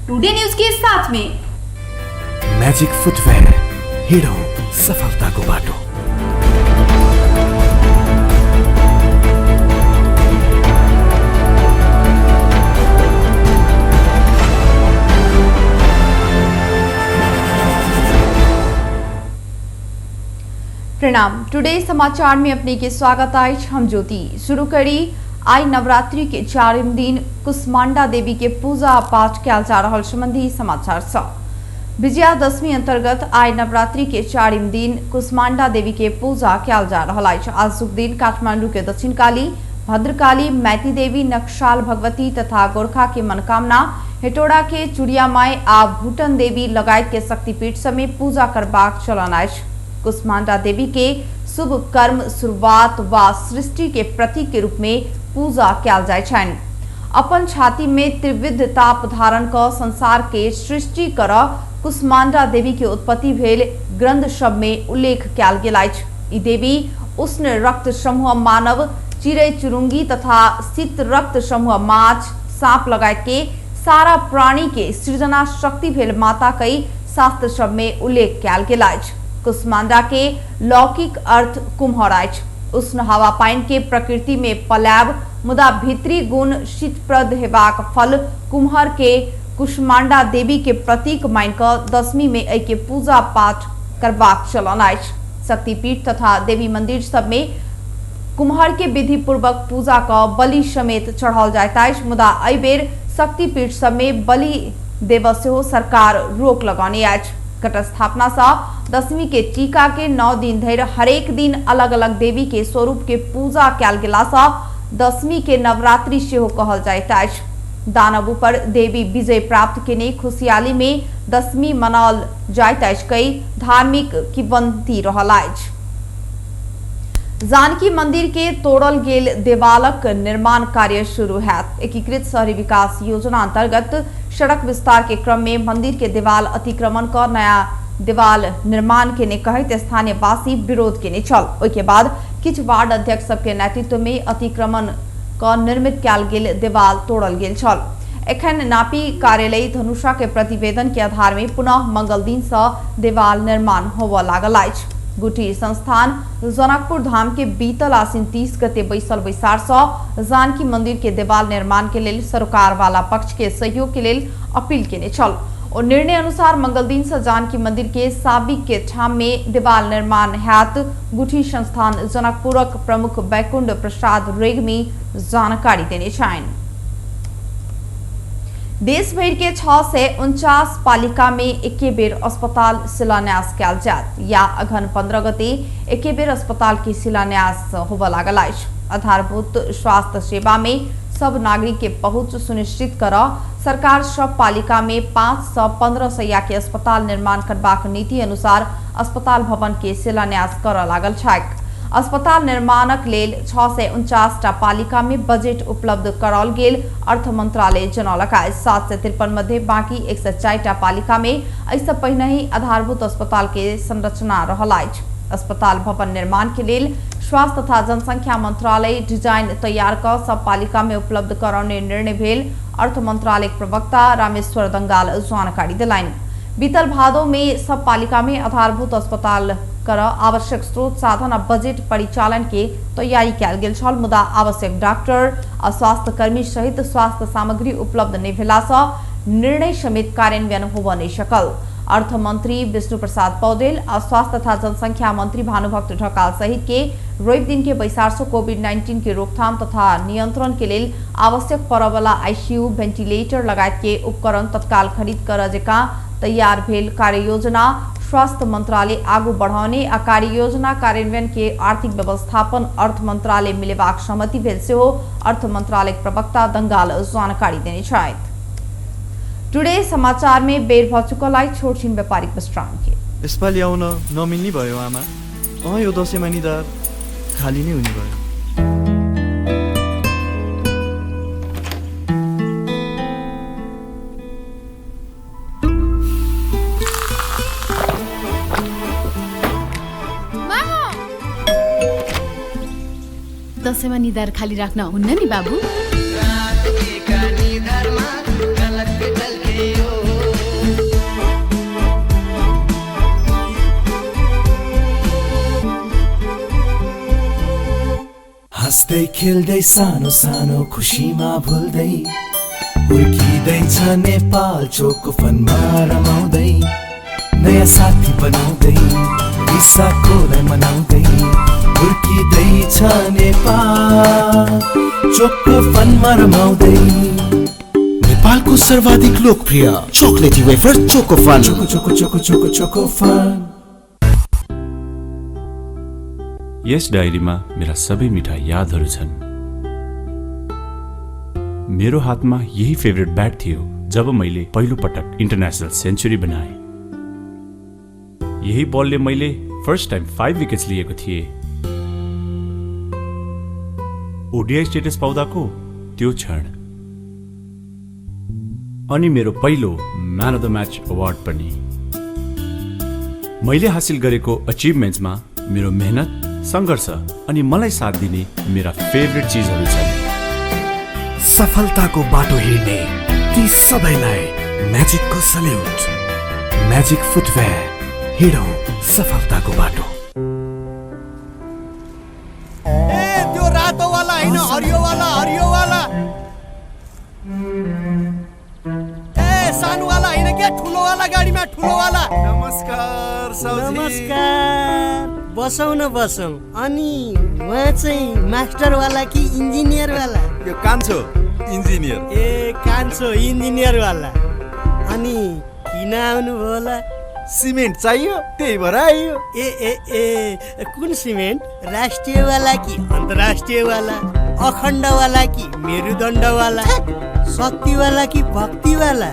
Today news के साथ में। म्याजिक फुटवेयर, हिँडौँ सफलताको बाटो। प्रणाम, टुडे समाचार में अपने के स्वागत अछि। हम ज्योति। शुरू करी आई नवरात्रि के चारिम दिन कुष्मांडा देवी के पूजा पाठ कयल जा रहल संबंधी समाचार सँ। विजयादशमी अंतर्गत आई नवरात्रि के चारिम दिन कुष्मांडा देवी के पूजा कयल जा रहल अछि। आजुक दिन काठमांडू के दक्षिण काली, भद्रकाली, मैती देवी, नक्शाल भगवती तथा गोरखा के मनोकामना, हेटोड़ा के चुड़िया माई आ भूटन देवी लगायत के शक्तिपीठ सब में पूजा करबाक चलन अछि। कुष्मांडा देवी के शुभ कर्म शुरुआत व सृष्टि के प्रतीक के रूप में पूजा कयल जाय छनि। अपन छाती में त्रिविध ताप धारण क संसार के सृष्टि कर कुष्मांडा देवी के उत्पत्ति भेल ग्रंथ सब में उल्लेख कयल गेल अछि। ई देवी उष्ण रक्त समूह मानव, चिड़ै चुरुंगी तथा शीत रक्त समूह माछ, सांप लगायत के सारा प्राणी के सृजना शक्ति भेल माता कई शास्त्र सब में उल्लेख कयल गेल अछि। कुष्मांडा के लौकिक अर्थ कुम्हर अछि। उष्ण हवा पानि के प्रकृति में पलायब मुदा भीतरी गुण शीतप्रद हेबाक फल कुम्हर के कुष्मांडा देवी के प्रतीक मानि कऽ दशमी में एहि के पूजा पाठ करबाक चलन अछि। शक्तिपीठ तथा देवी मंदिर सब में कुम्हर के विधि पूर्वक पूजा कऽ बलि समेत चढ़ाओल जाइत अछि, मुदा एहि बेर शक्तिपीठ सब में बलि देबऽ सेहो सरकार रोक लगौने अछि। घटस्थापना सँ दशमी के टीका के 9 दिन धरि हरेक दिन अलग अलग देवी के स्वरूप के पूजा कयल गेला सँ दशमी के नवरात्रि सेहो कहल जाइत अछि। दानव ऊपर देवी विजय प्राप्त केने खुशियाली में दशमी मनाओल जाइत अछि कई धार्मिक किंवदंती रहल अछि। जानकी मंदिर के तोड़ल गेल देवालक निर्माण कार्य शुरू हैत। एकीकृत शहरी विकास योजना अंतर्गत सड़क विस्तार के क्रम में मंदिर के देवाल अतिक्रमण क नया देवाल निर्माण केने कहैत स्थानीय वासी विरोध केने छल। ओहि के बाद किछु वार्ड अध्यक्ष सबके नेतृत्व में अतिक्रमण क निर्मित कयल गेल देवाल तोड़ल गेल छल। एखन नापी कार्यालय धनुषा के प्रतिवेदन के आधार में पुनः मंगल दिन सँ देवाल निर्माण होबय लागल अछि। गुठी संस्थान जनकपुर धाम के बीतल आसिन 30 गते बैसल बैसार सँ जानकी मंदिर के देवाल निर्माण के लेल सरोकार वाला पक्ष के सहयोग के लेल अपील केने छल। ओ निर्णय अनुसार मंगल दिन सँ जानकी मंदिर के साबिक के ठाम में देवाल निर्माण हैत। गुठी संस्थान जनकपुरक प्रमुख बैकुंठ प्रसाद रेग्मी जानकारी देने छनि। देश भरि के 649 पालिका में एके बेर अस्पताल शिलान्यास कयल जायत या अघन 15 गते एके बेर अस्पताल के शिलान्यास होबय लागल अछि। आधारभूत स्वास्थ्य सेवा में सब नागरिक के पहुंच सुनिश्चित कर सरकार सब पालिका में 5 सँ 15 सैया के अस्पताल निर्माण करबाक नीति अनुसार अस्पताल भवन के शिलान्यास करऽ लागल छैक। अस्पताल निर्माणक लेल 649 टा पालिका में बजट उपलब्ध कराओल गेल अर्थ मंत्रालय जनौलक अछि। 753 मध्ये बाकी 104 टा पालिका में एहिसँ पहिनहि आधारभूत अस्पताल के संरचना रहल अछि। अस्पताल भवन निर्माण के लेल स्वास्थ्य तथा जनसंख्या मंत्रालय डिजाइन तैयार कऽ सब पालिका में उपलब्ध करौने निर्णय भेल अर्थ मंत्रालय प्रवक्ता रामेश्वर दंगाल जानकारी देलनि। बीतल भादो में सब पालिका में आधारभूत अस्पताल कर आवश्यक स्रोत साधन आ बजट परिचालन के तैयारी कयल गेल छल, मुदा आवश्यक डॉक्टर आ स्वास्थ्यकर्मी सहित स्वास्थ्य सामग्री उपलब्ध नहि भेला सँ निर्णय समेत कार्यान्वयन होबय नहि सकल। अर्थ मंत्री विष्णु प्रसाद पौडेल आ स्वास्थ्य तथा जनसंख्या मंत्री भानुभक्त ढकाल सहित के रवि दिन के बैसार सँ कोविड-19 के रोकथाम तथा नियंत्रण के लेल आवश्यक पड़यवला आईसीयू, वेंटिलेटर लगायत के उपकरण तत्काल खरीद करऽ जकाँ तैयार भेल कार्ययोजना स्वास्थ्य मंत्रालय आगू बढ़ौने आ कार्ययोजना कार्यान्वयन के आर्थिक व्यवस्थापन अर्थ मंत्रालय मिलेबाक सहमति भेल सेहो अर्थ मंत्रालय प्रवक्ता दंगाल जानकारी देने छथि। टुडे समाचार में बेर भ चुकल अछि छोट छिन व्यापारिक विश्राम के। यसपालि आउन नमिल्ने भयो आमा। अँ यो दसैँमा निधार खाली नै हुने भयो। दसैँमा निधार खाली राख्न हुन्न नि बाबु। हाँस्दै खेल्दै सानो सानो खुसीमा भुल्दै हुर्किँदैछ नेपाल चोकोफनमा रमाउँदै नयाँ साथी बनाउँदै रिसाकोलाई मनाउँदै हुर्किँदैछ नेपाल चोकोफनमा रमाउँदै। नेपालको सर्वाधिक लोकप्रिय चोकलेटी wafer Chocofun. Choco choco choco choco Chocofun. यस डायरीमा मेरा सबै मिठा यादहरू छन्। मेरो हातमा यही फेभरेट ब्याट थियो जब मैले पहिलो पटक इन्टरनेसनल सेन्चुरी बनाएँ। यही बलले मैले फर्स्ट टाइम 5 विकेट्स लिएको थिएँ। ओडिआई स्टेटस पाउँदाको त्यो क्षण अनि मेरो पहिलो man of the match award पनि। मैले हासिल गरेको अचिभमेन्ट्समा मेरो मेहनत, सङ्घर्ष अनि मलाई साथ दिने मेरा फेभरेट चिजहरू छन्। सफलताको बाटो हिँड्ने ती सबैलाई म्याजिकको सल्युट। म्याजिक फुटवेयर, हिँडौँ सफलताको बाटो। ए त्यो रातोवाला होइन, हरियोवाला, हरियोवाला। ए सानोवाला होइन क्या, ठुलोवाला गाडीमा, ठुलोवाला। नमस्कार साउजी। नमस्कार, बसौँ न बसौँ। अनि उहाँ चाहिँ मास्टरवाला कि इन्जिनियरवाला? यो कान्छो इन्जिनियर। ए कान्छो इन्जिनियरवाला। अनि किन आउनुभयो होला? सिमेन्ट चाहियो, त्यही भएर आइयो। ए ए ए कुन सिमेन्ट? राष्ट्रियवाला कि अन्तर्राष्ट्रियवाला? अखण्डवाला कि मेरुदण्डवाला? शक्तिवाला कि भक्तिवाला?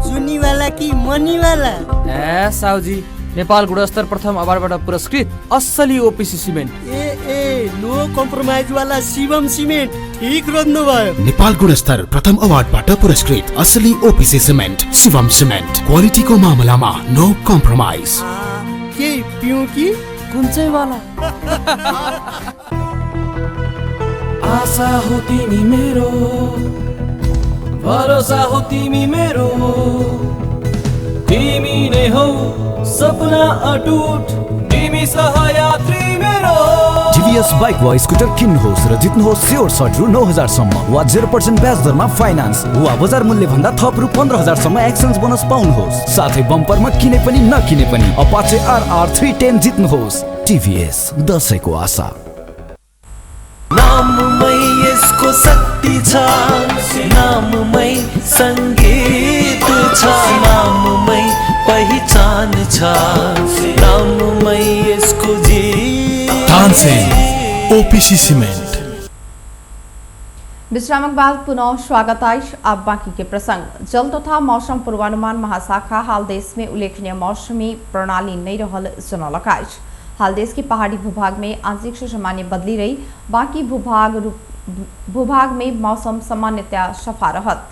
जुनीवाला कि मनीवाला? ए साउजी, नेपाल गुणस्तर प्रथम अवार्डबाट पुरस्कृत असली ओपिसी सिमेन्ट। ए ए नो कम्प्रोमाइजवाला शिवम सिमेन्ट, ठिक रोज्नु भयो। नेपाल गुणस्तर प्रथम अवार्डबाट पुरस्कृत असली ओपिसी सिमेन्ट शिवम सिमेन्ट। क्वालिटीको मामलामा नो कम्प्रोमाइज। के पिउँ कि कुन चाहिँ वाला? आशा हो तिमी मेरो, भरोसा हो तिमी मेरो, तिमी नै हौ सपना अटुट, तिमी सहयात्री मेरो। टिभीएस बाइक वा स्कुटर किन्नुहोस् र जित्नुहोस् स्योर सर्ट रु 9,000 सम्म वा 0% ब्याज दरमा फाइनान्स वा बजार मूल्य भन्दा थप रु 15,000 सम्म एक्सचेन्ज बोनस पाउनुहोस्। साथै बम्परमा किने पनि नकिने पनि अपाचे आरआर 310 जित्नुहोस्। टिभीएस, दसैँको आशा। नाममै यसको शक्ति छ, नाममै सङ्गीत छ, नाममै पहिचान छ, नाममै यसको जीत। Tansen OPC cement. विश्रामक बाद पुनः स्वागत अछि। अब बाकी के प्रसंग। जल तथा मौसम पूर्वानुमान महाशाखा हाल देश में उल्लेखनीय मौसमी प्रणाली नहीं रहल जनौलक अछि। हाल देश के पहाड़ी भूभाग में आंशिक से सामान्य बदली रही, बाकी भूभाग में मौसम सामान्यतया सफा रहत।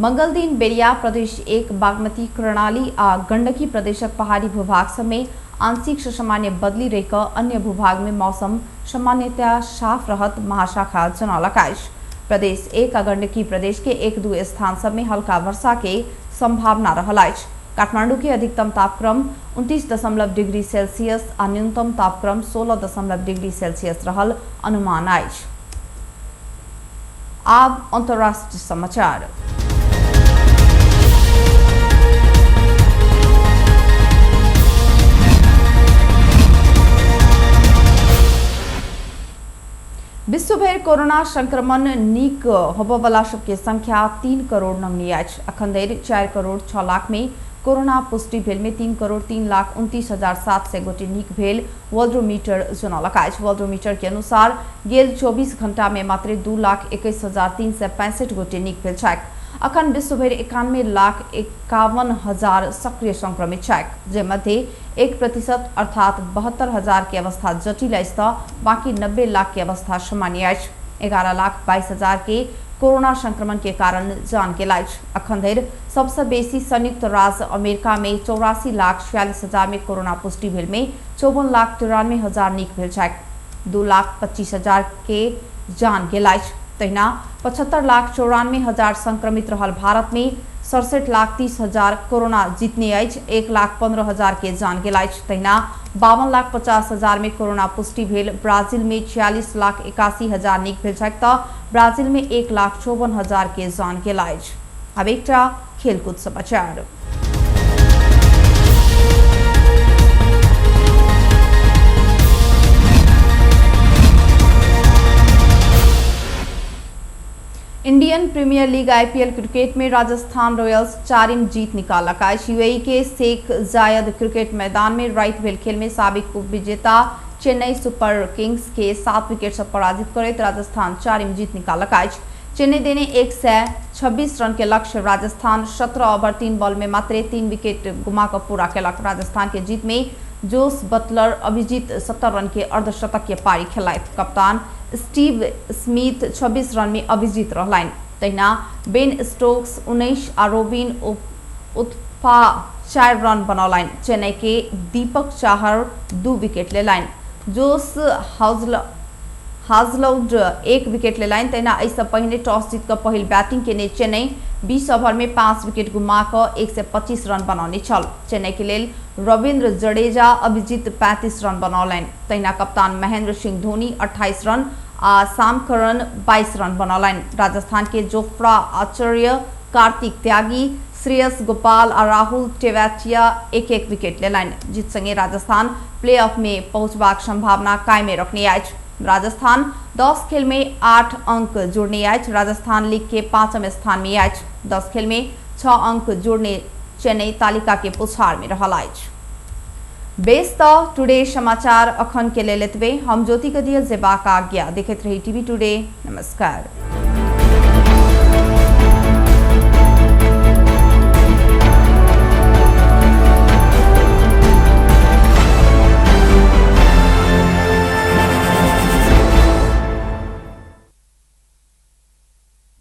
मंगल दिन बेरिया प्रदेश 1 बागमती प्रणाली आ गंडकी प्रदेशक पहाड़ी भूभाग सब में आंशिक से सामान्य बदली रही कऽ अन्य भूभाग में मौसम सामान्यतया साफ रहत महाशाखा जनौलक अछि। प्रदेश 1 आ गंडकी प्रदेश के 1-2 स्थान सब में हल्का वर्षा के संभावना रहल अछि। काठमांडू के अधिकतम तापक्रम 29.0 डिग्री सेल्सियस आ न्यूनतम तापक्रम 16.0 डिग्री सेल्सियस रहल अनुमान अछि। आब अंतर्राष्ट्रीय समाचार। विश्वभरि कोरोना संक्रमण नीक होबयवला सबके संख्या 3 करोड़ नंगनी अछि। अखन धरि 4 करोड़ 6 लाख में कोरोना पुष्टि भेल में 3 करोड़ 3,29,700 गोटे नीक भेल वर्ल्डोमीटर जनौलक अछि। वर्ल्डोमीटर के अनुसार गेल 24 घंटा में मात्र 2,21,365 गोटे नीक भेल छथि। अखन विश्वभरि 91,51,000 सक्रिय संक्रमित छथि, जे मध्ये 1% अर्थात 72,000 के अवस्था जटिल अछि त बाकी 90 लाख के अवस्था सामान्य अछि। 11,22,000 के कोरोना संक्रमण के कारण जान गेल अछि। अखन धरि सबसँ बेसी संयुक्त राज्य अमेरिका में 84,46,000 में कोरोना पुष्टि भेल में 54,93,000 नीक भेल छथि। 2,25,000 के जान गेल अछि। तहिना 75,94,000 संक्रमित रहल भारत में 67,30,000 कोरोना जीतने अछि। 1,15,000 के जान गेल अछि। तहिना 52,50,000 में कोरोना पुष्टि भेल। ब्राजील में 46,81,000 नीक भेल छथि तऽ ब्राजील में 1,54,000 के जान गेल अछि। आब एकटा खेलकूद समाचार। Indian Premier League IPL cricket में राजस्थान रॉयल्स चारिम जीत निकालक अछि। यूएई के शेख जायद क्रिकेट मैदान में राति भेल खेल में साबिक उप विजेता चेन्नई सुपर किंग्स के 7 विकेट से पराजित करैत राजस्थान चारिम जीत निकालक अछि। चेन्नई देने 126 रन के लक्ष्य राजस्थान 17 ओवर 3 बॉल में मात्र 3 विकेट गुमा कऽ पूरा केलक। राजस्थान के जीत में जोस बटलर अभिजीत 70 रन के अर्धशतकीय पारी खेलथि। कप्तान स्टीव स्मिथ 26 रन में अभिजीत रहलनि। तहिना बेन स्टोक्स 19 आ रोबिन उथप्पा 4 रन बनौलनि। चेन्नई के दीपक चाहर 2 विकेट लेलनि। जोस हाजलवुड 1 विकेट लेलनि। तहिना एहिसँ पहिने टॉस जीत कऽ पहिल बैटिंग केने चेन्नई 20 ओवर में 5 विकेट गुमा कऽ 125 रन बनौने छल। चेन्नई के लेल रविंद्र जडेजा अभिजीत 35 रन बनौलनि। तहिना कप्तान महेंद्र सिंह धोनी 28 रन आ सामकरण 22 रन बनौलनि। राजस्थान के जोफ्रा आचार्य, कार्तिक त्यागी, श्रेयस गोपाल आ राहुल टेवाटिया 1-1 विकेट लेलनि। जीत संगे राजस्थान प्लेऑफ में पहुंचबाक संभावना कायमे रखने अछि। राजस्थान 10 खेल में 8 अंक जोड़ने अछि। राजस्थान लीग के 5म स्थान में अछि। 10 खेल में 6 अंक जोड़ने चेन्नई तालिका के पुछार में रहल अछि। बेस त टुडे समाचार अखन के लेल एतबे। हम ज्योति के दियल जेबाक आज्ञा। देखैत रही टीवी टुडे। नमस्कार।